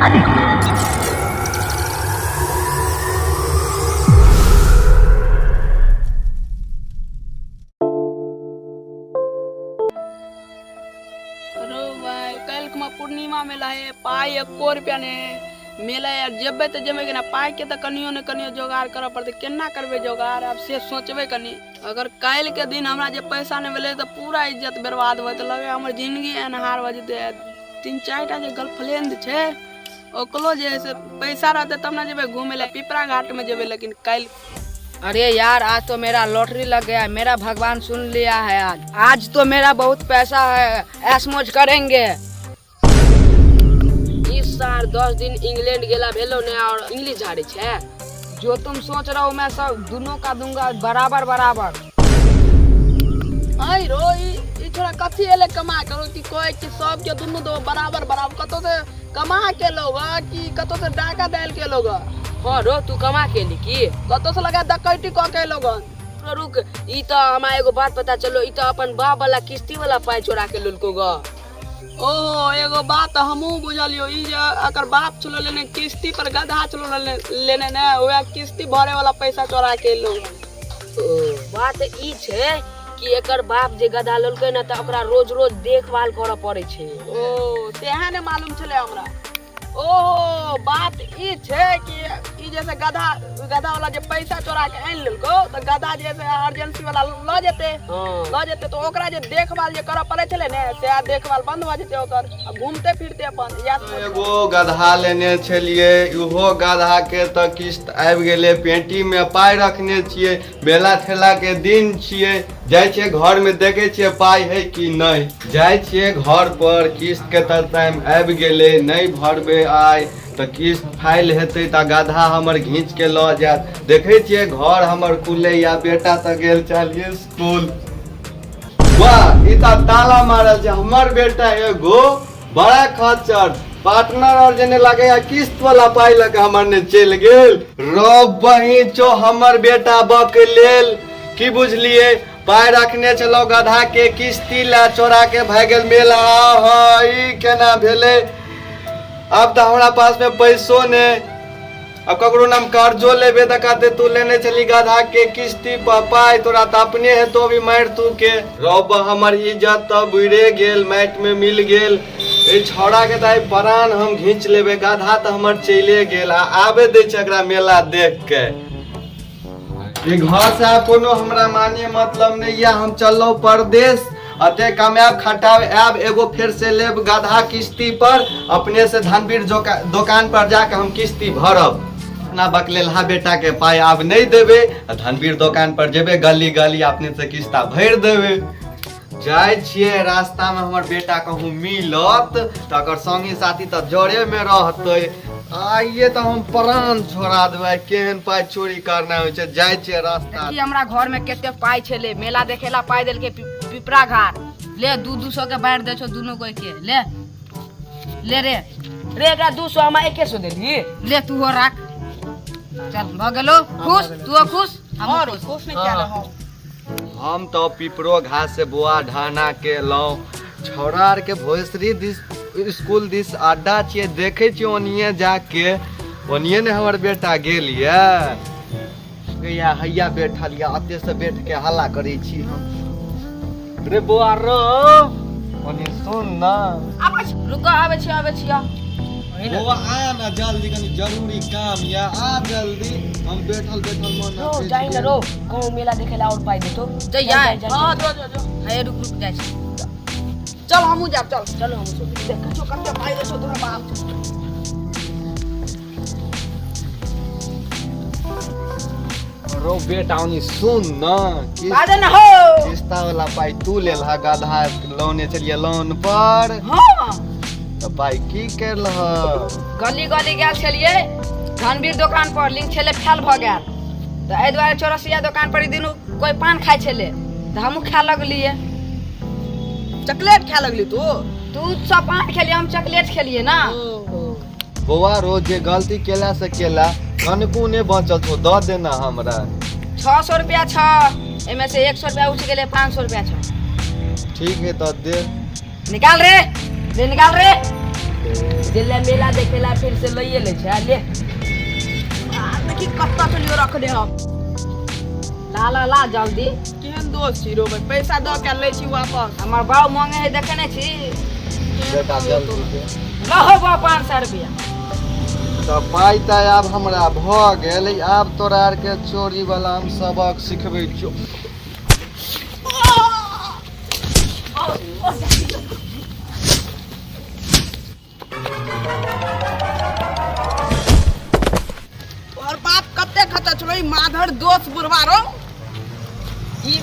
अरे भाई काल्हि में पूर्णिमा मेला है, पाई एको रुपया ने मेला यार जेबै तऽ जेबै केना, पाई के तऽ कनियो ने कनियो जोगाड़ करऽ पड़तै। केना करबै जोगाड़ आब से सोचबै कनि। अगर काल्हि के दिन हमरा जे पैसा नहि भेलै तऽ पूरा इज्जत बर्बाद भऽ जेतै, लगै हमर जिंदगी अन्हार भऽ जेतै। तीन चारि टा जे गर्लफ्रेंड छै ओकरो जे है से पैसा रहतै तब ने जेबै घूमै लए, पिपरा घाटमे जेबै। लेकिन काल्हि अरे यार आज तो मेरा लॉटरी लग गया, मेरा भगवान सुन लिया है। आज आज तो मेरा बहुत पैसा है, ऐश मौज करेंगे। इस साल 10 दिन इंग्लैंड गेला भेलो ने और इंग्लिश झाड़े छे। जो तुम सोच रहे हो मैं सब दोनों का दूंगा बराबर बराबर। आई रो ई छोरा कथी एले कमा करो कि कहै कि सबके दुनू दो बराबर बराबर, कतौ से कमा के लोग कि कतौ से डाका डाल के लोग। हाँ रो तू कमा के ली की कतौ से लगा डकैती क के लोग। रो रुक, ई तो हमरा एगो बात पता चलो, ई तो अपन बाप वाला किस्ती वाला पाई चोरा के लुलको ग। ओहो एगो बात हमहूँ बुझलियो, ई जे अकर बाप चलो लेने किस्ती पर गधा चलो लेने ने, वएह किस्ती भरे वाला पैसा चोरा के लोग। ओ, बात ई छै कि एकर बाप जे गधा लेलकै ने तऽ ओकरा रोज रोज देखभाल करऽ पड़ै छै। ओ तेहन ने मालूम छलै हमरा। ओहो बात ई छै कि ई जैसे गधा गधा वाला जे पैसा चोरा के आनि लेलको तऽ गधा जे से अर्जेंसी वाला लऽ जेतै। हाँ। लऽ जेतै तऽ ओकरा जे देखभाल जे करऽ पड़ै छलै ने से देखभाल बंद भऽ जेतै ओकर, आ घूमते फिरते अपन इएह। एगो गधा लेने छलियै, इहो गधा के तऽ किस्त आबि गेलै। पेटी में पाइ रखने छियै, मेला ठेला के दिन छियै, जाइ छियै घर में देखे छियै पाइ है कि नहि। जाइ छियै घर पर, किस्त के तऽ टाइम आबि गेलै, नहि भरबै आइ तऽ किस्त फाइल हेतै तऽ गधा हमर घींच के लऽ जायत। देखै छियै घर हमर खुलैया, बेटा तऽ गेल चल स्कूल। वाह ई तऽ ताला मारल छै। हमर बेटा एगो बड़ा खच्चर पार्टनर और जेने लगैया किस्त वाला पाइ लऽ के हमर ने चलि गेल। रौ बही चो हमर बेटा बक लेल की बुझलिए, पाइ रखने छलहुँ गधा के किस्ती ला चोरा के भए गेल मेला। हँ ई केना भेलै, आब तऽ हमरा पास में पैसो ने, अब ककरो नाम कर्जो लेबे तऽ कहते तू लेने छली गधा के किस्ती पर पाइ, तोरा तऽ अपने हेतो अभी मारि तू के। रौ हमर इज्जत तऽ बुड़े गेल, माटि में मिल गेल। एहि छौड़ा के तऽ आइ प्राण हम घींच लेबे, गधा तऽ हमर चले गेल आ आबे दै छै एकरा मेला देख के। ई घर से आब कोनो हमरा माने मतलब नहीं या, हम चललहुँ परदेश, अते कमायब खटाब आयब, एगो फेर से लेब गधा किस्ती पर, अपने से धनवीर दोकान पर जाके हम किस्ती भरब। अपना बकलेलहा बेटा के पाई आब नहीं देबे, आ धनवीर दोकान पर जेबे गली गली अपने से किस्ता भरि देबे। जाइ छियै रास्ता में हमर बेटा कहूँ मिलत तऽ अकर संगी साथी तऽ जरे में रहतै, आइए तऽ हम प्राण छोड़ा देबै, केहन पाइ चोरी करना होइ छै। जाइ छियै रास्ता देखी हमरा घर में कते पाइ छलै, मेला देखेला पाइ देलकै पिपरा घाट। ले 200 के बांटि दै छौ दुनू कोई के, ले ले रे रे एकरा 200 हमरा 100 देलही। ले तू हो राख, चल भऽ गेलो खुश, तू खुश हमहूँ और खुश। खुश नहीं क्या रहो। हम तऽ पिपरो घास से बोआ ढाना के लौ, छौड़ा आर के भोसरी दिस स्कूल दिस अड्डा छियै, देखै छियै ओनिये जाके, ओनिये ने हमर बेटा गेल यऽ। गैया हैया बैठल यऽ, अते से बैठ के हल्ला करै छी हम। रे बौआ रो ओनी सुन ना। आबै छी, रुको आबै छी, आबै छी। बौआ आ ना जल्दी, कनी जरूरी काम या, आ जल्दी, हम बैठल बैठल मन रो जाई ना रो, कहूँ मेला देखे ला और पाई देतो। जइयै। हाँ जो जो जो। हे रुक रुक जाइ छी। चल हमहूँ जायब, चल चलो हमहूँ सब। देखै छौ कते पाइ दै छौ तोरा बाप। रो बेटा ओनी सुन ना, बाजे ना हो। किस्ता वाला पाई तू लेलहा, गधा लोने चलिए लोन पर। हाँ। तऽ पाई की करलह? गली गली गेल छलियै धनवीर दोकान पर, लिंक छलै फेल भऽ गेल, तऽ एहि दुआरे चौरसिया दोकान पर ई दुनू कोइ पान खाइ छलै तऽ हमहूँ खाय लगलियै। चॉकलेट खाय लगली तू? तू सब पान खेलियै, हम चॉकलेट खेलियै ना। बौआ रोज जे गलती केला से केला, कनको ने बचल छौ, दऽ देना हमरा। 600 रुपया छौ, एहिमे से 100 रुपया उठि गेलै, 500 रुपया छौ। ठीक है तऽ दे। निकाल रे, ले निकाल रे। जे ले मेला देखेला फिर से लइए लै छै आ ले। आ, देखी कत्ता चलियो रखने हम। ला ला ला जल्दी। केहन दोस्त छी रो भाई, पैसा दऽ के लै छी वापस। हमर बाप मांगे है, देखे नहि छी? बेटा जल्दी दे। लहो बा 500 रुपया। तऽ पाइ तऽ आब हमरा भऽ गेल, आब तोरा आरके चोरी वाला हम सबक सिखबै छियौ। तोहर बाप कते खतरा छलो ई माधर दोस्त बुढ़वा रो। ई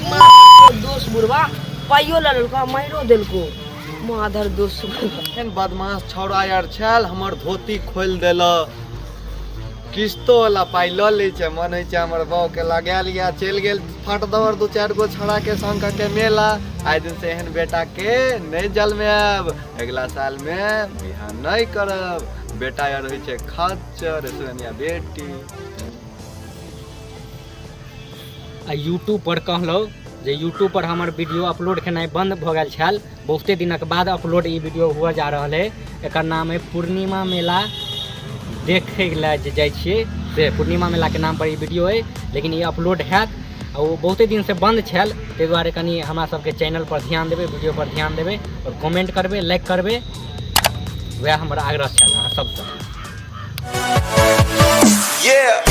दोस्त बुढ़वा पाइयो लऽ लेलको आ मारियो देलको, माधर दोस्त बुढ़वा। एहन बदमाश छौड़ा यार छल, हमर धोती खोलि देलक, किस्तो वाला पाइ लऽ लै छै। मन होइ छै हमर बाउ के लगायल या चलि गेल फट दौड़ दू चारि गो छौड़ा के संग कऽ के मेला। आइ दिन से एहन बेटा के नहि जन्मायब, अगिला साल मे बियाह नहि करब। बेटा यार होइ छै खच्चर, सुनिया बेटी। आ यूट्यूब पर कहलहुँ जे यूट्यूब पर हमर वीडियो अपलोड केनाइ बंद भऽ गेल छल, बहुते दिनक बाद अपलोड ई वीडियो हुअ जा रहल है। एकर नाम है पूर्णिमा मेला देखै लए जे जाइ छियै से पूर्णिमा मेलाके नाम पर ई वीडियो है, लेकिन ई अपलोड हैत आ ओ बहुते दिनसँ बंद छल, ताहि दुआरे कनि हमरा सबके चैनल पर ध्यान देबै, वीडियो पर ध्यान देबै आओर कमेंट करबै, लाइक करबै, वएह हमर आग्रह छल अहाँ सबसँ। Yeah.